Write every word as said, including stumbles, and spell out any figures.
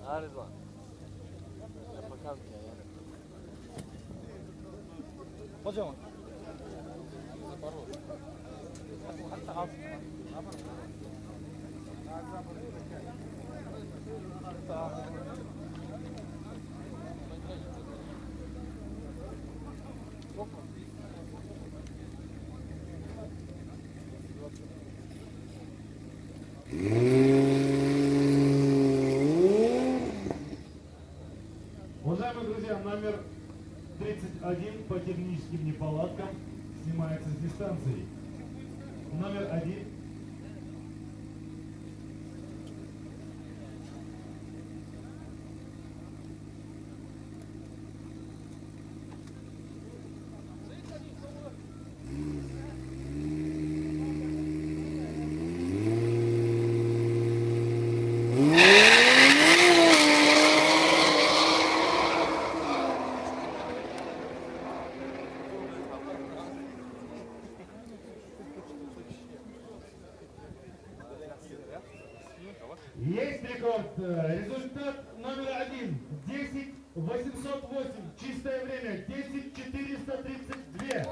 А, Ризван. Я пока у тебя, я. Уважаемые друзья, номер тридцать один по техническим неполадкам снимается с дистанции. Номер один. Есть рекорд. Э, результат номер один. Десять восемьсот восемь. Чистое время. Десять четыреста тридцать две.